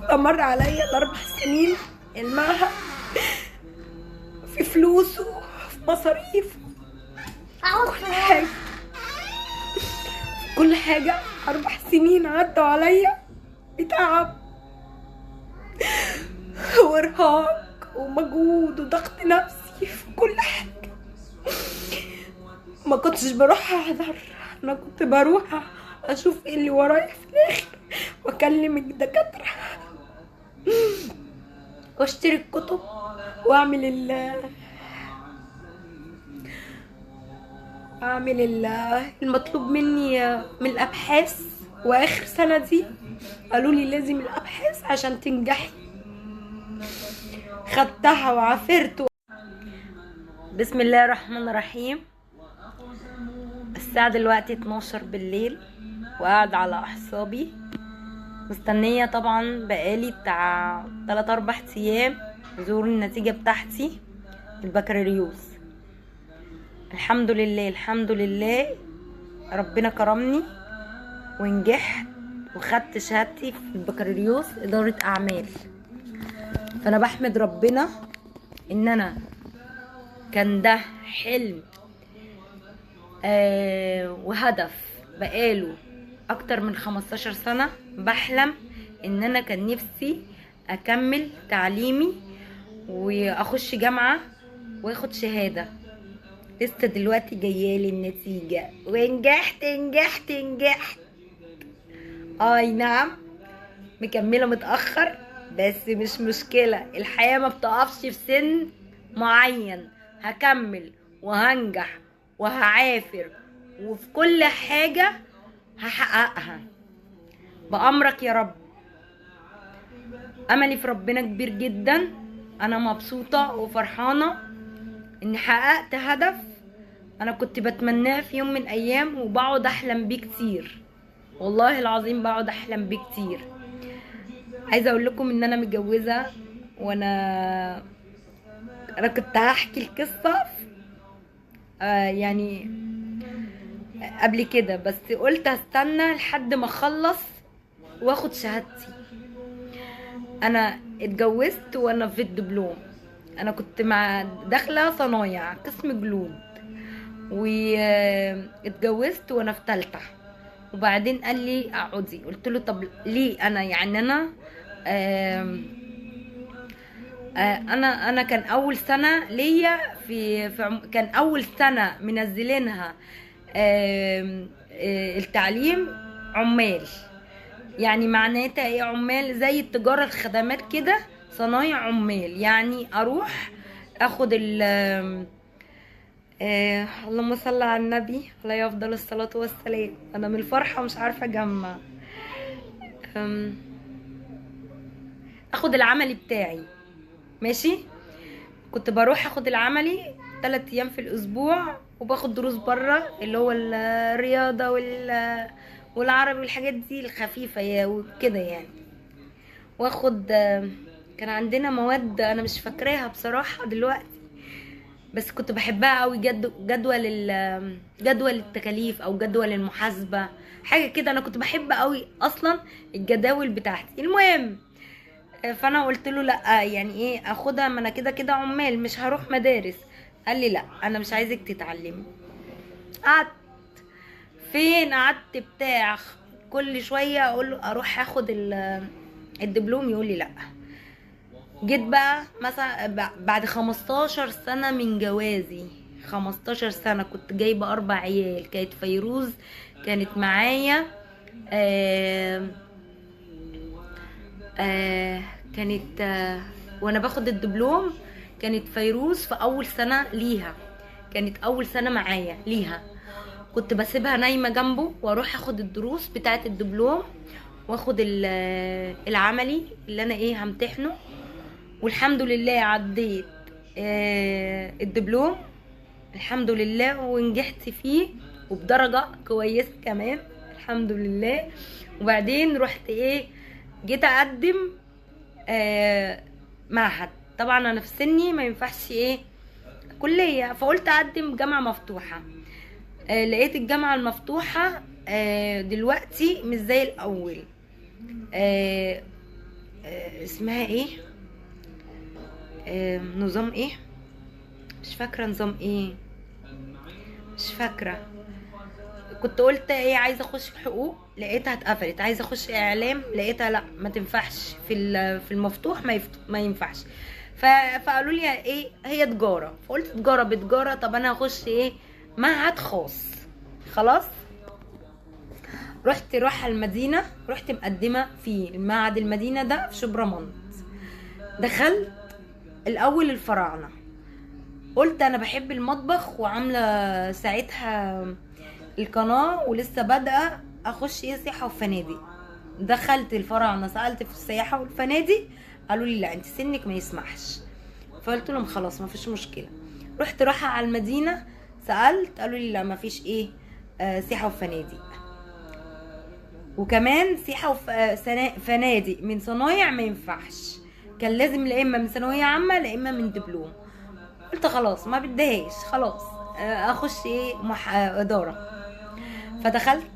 استمر عليا ال4 سنين المعهد في فلوسه، في مصاريفه، كل حاجة، كل حاجة. 4 سنين عدوا عليا بتعب وارهاق ومجهود وضغط نفسي في كل حاجة. ما كنتش بروح احضر، انا كنت بروح اشوف ايه اللي ورايا في الاخر واكلم الدكاترة واشتري الكتب واعمل ال اعمل ال المطلوب مني من الابحاث. واخر سنة دي قالوا لي لازم الابحاث عشان تنجحي، خدتها وعافرت. بسم الله الرحمن الرحيم. الساعة دلوقتي 12 بالليل وقاعدة على أعصابي مستنية، طبعا بقالي بتاع 3 4 أيام ظهور النتيجة بتاعتي البكالوريوس. الحمد لله الحمد لله، ربنا كرمني ونجحت وخدت شهادتي في البكالوريوس إدارة أعمال. فأنا بحمد ربنا إن أنا كان ده حلم وهدف بقاله اكتر من 15 سنة بحلم ان انا كان نفسي اكمل تعليمي واخش جامعة واخد شهادة. لسه دلوقتي جايالي النتيجة ونجحت نجحت نجحت. اي نعم مكملة متأخر بس مش مشكلة، الحياة ما بتقفش في سن معين. هكمل وهنجح وهعافر وفي كل حاجة هحققها بأمرك يا رب. أملي في ربنا كبير جدا. أنا مبسوطة وفرحانة إني حققت هدف أنا كنت بتمناه في يوم من الأيام وبقعد أحلم بيه كتير، والله العظيم بقعد أحلم بيه كتير. عايزة أقول لكم إن أنا متجوزة، وأنا كنت هحكي القصة يعني قبل كده، بس قلت هستنى لحد ما اخلص واخد شهادتي. انا اتجوزت وانا في الدبلوم، انا كنت مع داخله صنايع قسم جلود، واتجوزت وانا في تالتة. وبعدين قال لي اقعدي، قلت له طب ليه؟ انا يعني انا آم آه، انا كان اول سنة ليا في كان اول سنة منزلينها آم، آه، التعليم عمال، يعني معناتها ايه عمال؟ زي التجارة الخدمات كده، صنايع عمال. يعني اروح اخد ال آم، آه، اللهم صل على النبي عليه افضل الصلاة والسلام. انا من الفرحة مش عارفه اجمع. اخد العملي بتاعي، ماشي. كنت بروح اخد العملي 3 ايام في الاسبوع، وباخد دروس بره اللي هو الرياضة والعربي والحاجات دي الخفيفة وكده يعني. واخد كان عندنا مواد انا مش فاكراها بصراحة دلوقتي، بس كنت بحبها قوي. جدول التكاليف او جدول المحاسبة، حاجة كده. انا كنت بحب قوي اصلا الجداول بتاعتي. المهم فانا قلت له لا، يعني ايه اخدها؟ ما انا كده كده عمال مش هروح مدارس. قال لي لا انا مش عايزك تتعلمي. قعدت فين؟ قعدت بتاع كل شوية اقول له اروح اخد الدبلوم، يقول لي لا. جيت بقى مثلا بعد 15 سنة من جوازي، 15 سنة كنت جايبه 4 عيال. كانت فيروز كانت معايا، كانت وانا باخد الدبلوم كانت فيروز في اول سنة ليها، كانت اول سنة معايا ليها. كنت بسيبها نايمة جنبه واروح اخد الدروس بتاعه الدبلوم واخد العملي اللي انا ايه همتحنه. والحمد لله عديت الدبلوم الحمد لله ونجحت فيه وبدرجة كويسة كمان الحمد لله. وبعدين رحت ايه، جيت اقدم معهد. طبعا انا في سني ما ينفعش ايه كلية، فقلت اقدم جامعة مفتوحة. لقيت الجامعة المفتوحة دلوقتي مش زي الاول. اسمها ايه، نظام ايه، مش فاكره نظام ايه، مش فاكره. كنت قلت ايه، عايزه اخش في حقوق، لقيتها اتقفلت. عايزه اخش اعلام، لقيتها لا ما تنفعش في المفتوح، ما ينفعش. فقالوا لي ايه هي تجارة، فقلت تجارة بتجارة، طب انا هخش ايه، معهد خاص. خلاص رحت رايحة المدينة، رحت مقدمه في المعهد المدينة ده في شبرمنت. دخلت الاول الفراعنة، قلت انا بحب المطبخ وعامله ساعتها القناة ولسه بادئه، اخش ايه سياحة وفنادق. دخلت الفراعنة، سالت في السياحة والفنادق، قالوا لي لا انت سنك ما يسمحش. فقلت لهم خلاص ما فيش مشكلة. رحت رايحة على المدينة، سالت، قالوا لي لا ما فيش ايه سياحة وفنادق، وكمان سياحة وفنادق من صنايع ما ينفعش، كان لازم لا اما من ثانوية عامة لا اما من دبلوم. قلت خلاص ما بديهاش، خلاص اخش ايه ادارة. فدخلت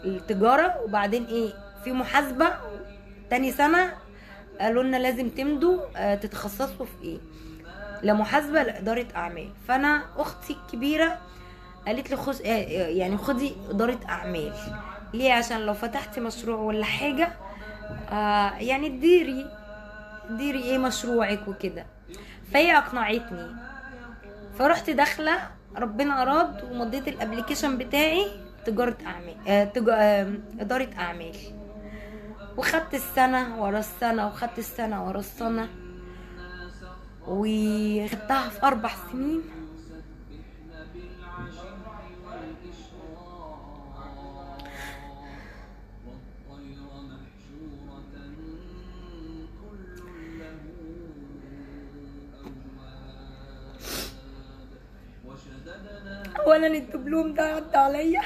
التجارة، وبعدين ايه في محاسبه. تاني سنة قالوا لنا لازم تمضوا تتخصصوا في ايه، لا محاسبه لا ادارة اعمال. فانا اختي الكبيرة قالت لي خش يعني خدي ادارة اعمال. ليه؟ عشان لو فتحتي مشروع ولا حاجة يعني ديري ايه مشروعك وكده. فهي اقنعتني، فرحت داخله، ربنا اراد ومضيت ال application بتاعي تجارة اعمال، ادارة اعمال. وخدت السنة ورا السنة، وخدت السنة ورا السنة، وخدتها في 4 سنين. اولا الدبلوم ده عدى عليا،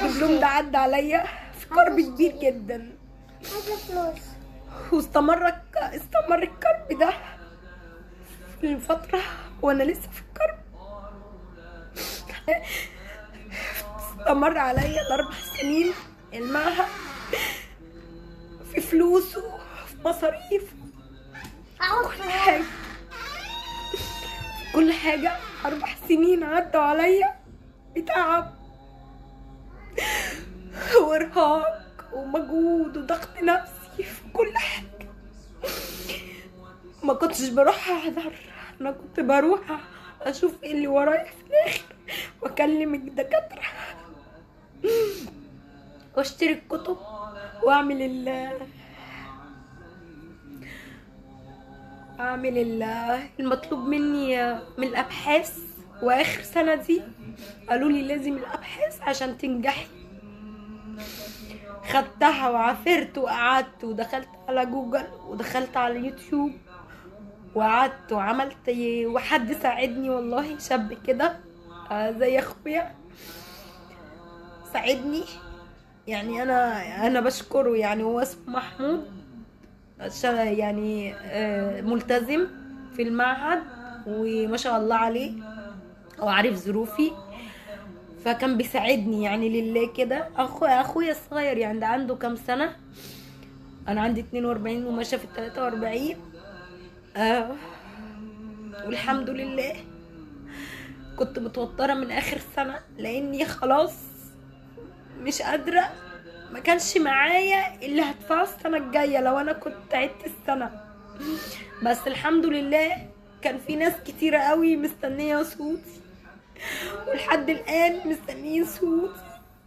الدبلوم ده عدى عليا في كرب كبير جدا، واستمر الكرب ده في الفترة وانا لسه في الكرب. استمر عليا ال4 سنين المعهد، في فلوسه، في مصاريفه، كل حاجة، كل حاجة. 4 سنين عدوا عليا بتعب وارهاق ومجهود وضغط نفسي في كل حاجة. ما كنتش بروح احضر، انا كنت بروح اشوف ايه اللي ورايا في الاخر، واكلم الدكاترة واشتري الكتب واعمل اعمل المطلوب مني من الابحاث. واخر سنة دي قالوا لي لازم الابحاث عشان تنجحي. خدتها وعافرت وقعدت ودخلت على جوجل ودخلت على اليوتيوب وقعدت وعملت، وحد ساعدني والله، شاب كده زي اخويا ساعدني، يعني انا بشكره، يعني هو اسمه محمود، يعني ملتزم في المعهد وما شاء الله عليه وعارف ظروفي، فكان بيساعدني يعني لله كده. اخويا الصغير يعني ده عنده كام سنة، انا عندي 42 وماشية في 43. والحمد لله. كنت متوترة من اخر سنة لاني خلاص مش قادرة، ما كانش معايا اللي هدفعه السنة الجاية لو انا كنت عدت السنة، بس الحمد لله كان في ناس كتيرة قوي مستنيه صوتي، ولحد الان مستنيين صوتي،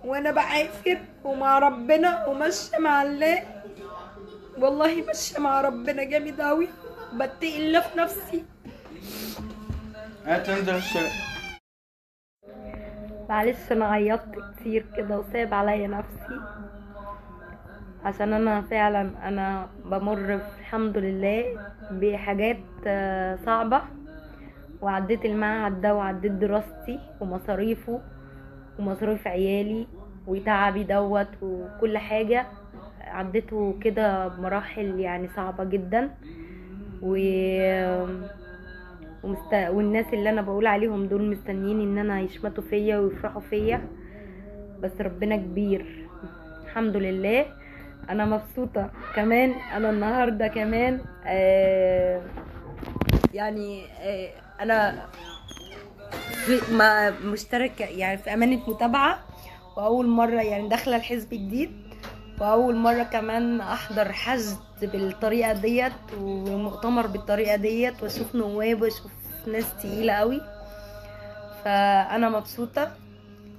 وانا بعافر ومع ربنا وماشية مع الله، والله ماشية مع ربنا جامد قوي، بتقي الله في نفسي. معلش انا عيطت كتير كده وصعب عليا نفسي، عشان انا فعلا انا بمر الحمد لله بحاجات صعبة، وعديت المعهد ده وعديت دراستي ومصاريفه ومصاريف عيالي وتعبي دوت وكل حاجة عديته كده بمراحل يعني صعبة جدا. والناس اللي انا بقول عليهم دول مستنيين ان انا يشمتوا فيا ويفرحوا فيا، بس ربنا كبير الحمد لله. انا مبسوطة كمان. انا النهارده كمان يعني انا في ما مشتركة يعني في امانه متابعه، واول مرة يعني داخله الحزب جديد، واول مرة كمان احضر حشد بالطريقة ديت ومؤتمر بالطريقة ديت، واشوف نواب واشوف ناس تقيلة قوي. فانا مبسوطة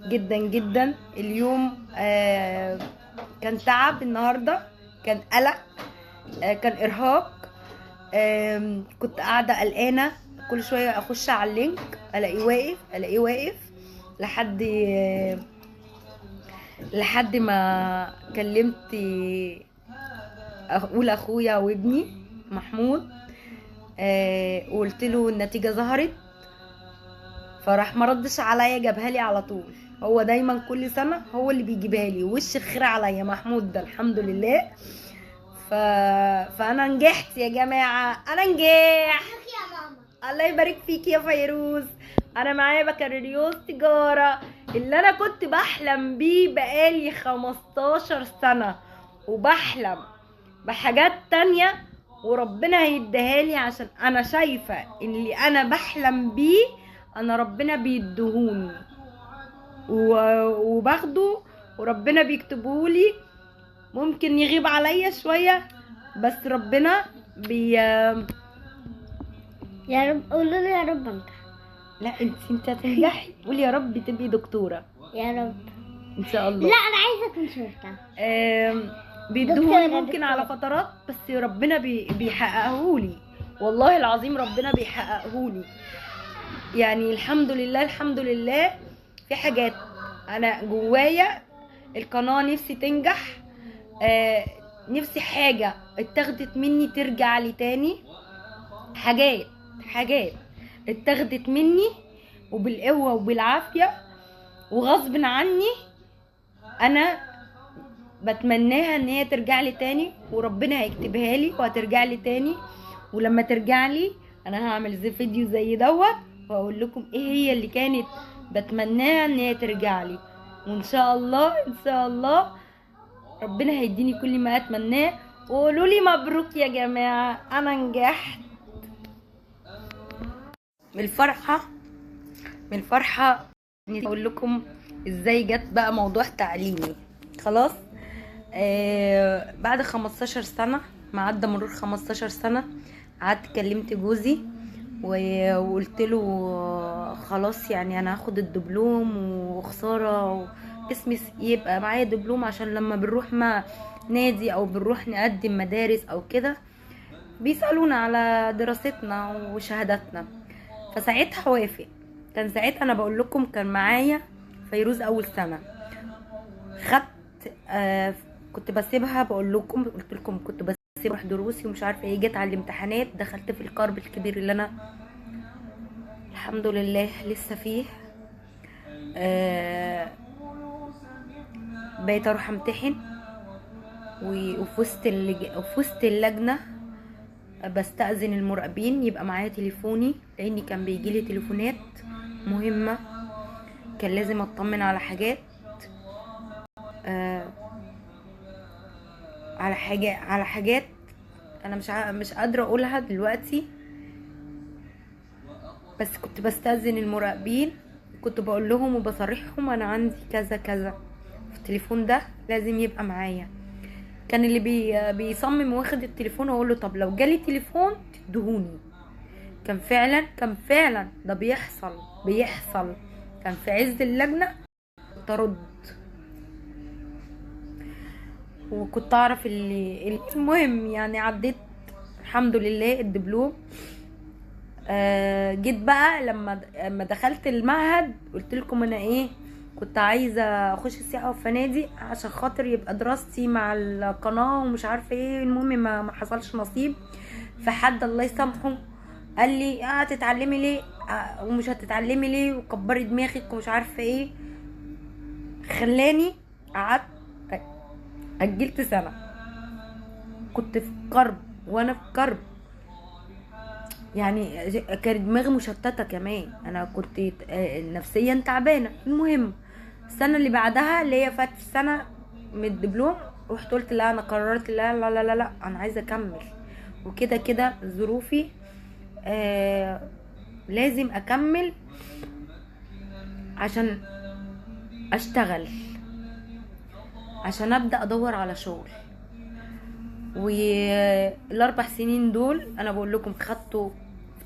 جدا جدا. اليوم كان تعب النهارده، كان قلق، كان ارهاق، كنت قاعدة قلقانة، كل شوية اخش على ال link الاقيه واقف الاقيه واقف، لحد ما كلمت اقول اخويا وابني محمود، وقلت له النتيجة ظهرت، فراح ما ردش عليا، جابها لي على طول. هو دايما كل سنة هو اللي بيجيبها لي، وش الخير عليا محمود ده الحمد لله. فانا نجحت يا جماعة، انا نجحت. يا ماما الله يبارك فيك يا فيروز. انا معايا بكالوريوس تجارة اللي انا كنت بحلم بيه بقالي 15 سنة، وبحلم بحاجات تانية وربنا هيديها لي، عشان انا شايفه اللي انا بحلم بيه انا ربنا بيديهوني وباخده وربنا بيكتبهولي. ممكن يغيب عليا شوية بس ربنا يا رب قولوا لي يا رب انجح. لا انت هتنجحي، قولي يا رب تبقي دكتورة يا رب ان شاء الله. لا انا عايزه اكون شرطه. بيدوهولي ممكن على فترات، بس ربنا بيحققهولي، والله العظيم ربنا بيحققهولي. يعني الحمد لله الحمد لله. في حاجات انا جوايا القناة نفسي تنجح، نفسي حاجة اتاخدت مني ترجع لي تاني، حاجات اتاخدت مني وبالقوة وبالعافيه وغصب عني، انا بتمناها ان هي ترجع لي تاني، وربنا هيكتبها لي وهترجع لي تاني. ولما ترجع لي انا هعمل زي فيديو زي دوت واقول لكم ايه هي اللي كانت بتمناها ان هي ترجع لي، وان شاء الله ان شاء الله ربنا هيديني كل ما اتمناه. وقولوا لي مبروك يا جماعة، انا نجحت. من الفرحة اقول لكم ازاي جت بقى موضوع تعليمي. خلاص بعد 15 سنة، ما عدى مرور 15 سنة، قعدت كلمت جوزي وقلت له خلاص يعني انا هاخد الدبلوم، وخسارة اسمي يبقى معايا دبلوم، عشان لما بنروح مع نادي او بنروح نقدم مدارس او كده بيسالونا على دراستنا وشهاداتنا. فساعتها وافق. كان ساعتها انا بقول لكم كان معايا فيروز اول سنة، خدت كنت بسيبها، بقول لكم قلت لكم كنت بسيب اروح دروسي ومش عارفه ايه. جت على الامتحانات دخلت في الكرب الكبير اللي انا الحمد لله لسه فيه. بقيت اروح امتحن، وفي وسط اللجنة بستأذن المراقبين يبقى معايا تليفوني، لاني كان بيجيلي تليفونات مهمة، كان لازم اطمن على حاجات، على حاجات انا مش قادرة اقولها دلوقتي. بس كنت بستأذن المراقبين، كنت بقول لهم وبصريحهم انا عندي كذا كذا في التليفون ده لازم يبقى معايا. كان اللي بيصمم واخد التليفون اقول له طب لو جالي تليفون تدهوني. كان فعلا ده بيحصل. كان في عز اللجنة ترد، وكنت اعرف اللي المهم يعني عديت الحمد لله الدبلوم. جيت بقى لما دخلت المعهد قلت لكم انا ايه، كنت عايزه اخش السياحة والفنادق عشان خاطر يبقى دراستي مع القناة ومش عارفه ايه. المهم ما حصلش نصيب. فحد الله يسامحه قال لي هتتعلمي ليه ومش هتتعلمي ليه وكبري دماغك ومش عارفه ايه. خلاني قعدت اجلت سنة، كنت في كرب وانا في كرب. يعني كانت دماغي مشتتة كمان، انا كنت نفسيا تعبانة. المهم السنة اللي بعدها اللي هي فاتت السنة من الدبلوم، رحت قلت لا، انا قررت لا لا لا لا, لا انا عايزه اكمل، وكده كده ظروفي لازم اكمل عشان اشتغل، عشان ابدا ادور على شغل. والاربع سنين دول انا بقول لكم خدته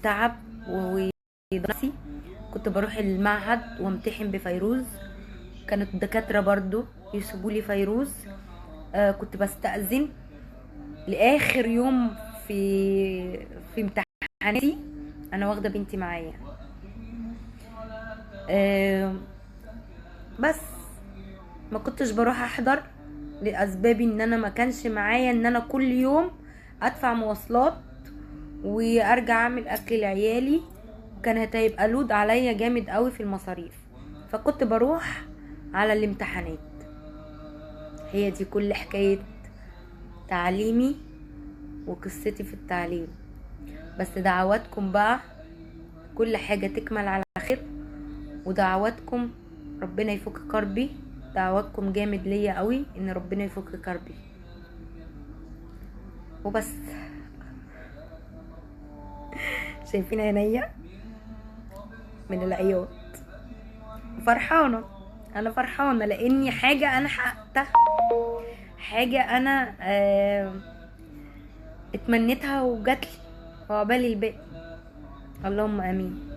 تعب ونفسي. كنت بروح المعهد وامتحن بفيروز، كانت الدكاترة برضو يسيبوا لي فيروز. كنت بستأذن لاخر يوم في امتحاناتي، انا واخده بنتي معايا. بس ما كنتش بروح احضر لاسباب ان انا ما كانش معايا ان انا كل يوم ادفع مواصلات وارجع اعمل اكل لعيالي، كانت هيبقى لود عليا جامد قوي في المصاريف، فكنت بروح على الامتحانات. هي دي كل حكاية تعليمي وقصتي في التعليم. بس دعواتكم بقى كل حاجة تكمل على خير، ودعواتكم ربنا يفك كربي، دعواتكم جامد ليا قوي ان ربنا يفك كربي. وبس. شايفين عينيا من العياط، فرحانة، انا فرحانة لاني حاجة انا حققتها، حاجة انا اتمنيتها وجاتلي، وعقبالي الباقي. اللهم امين.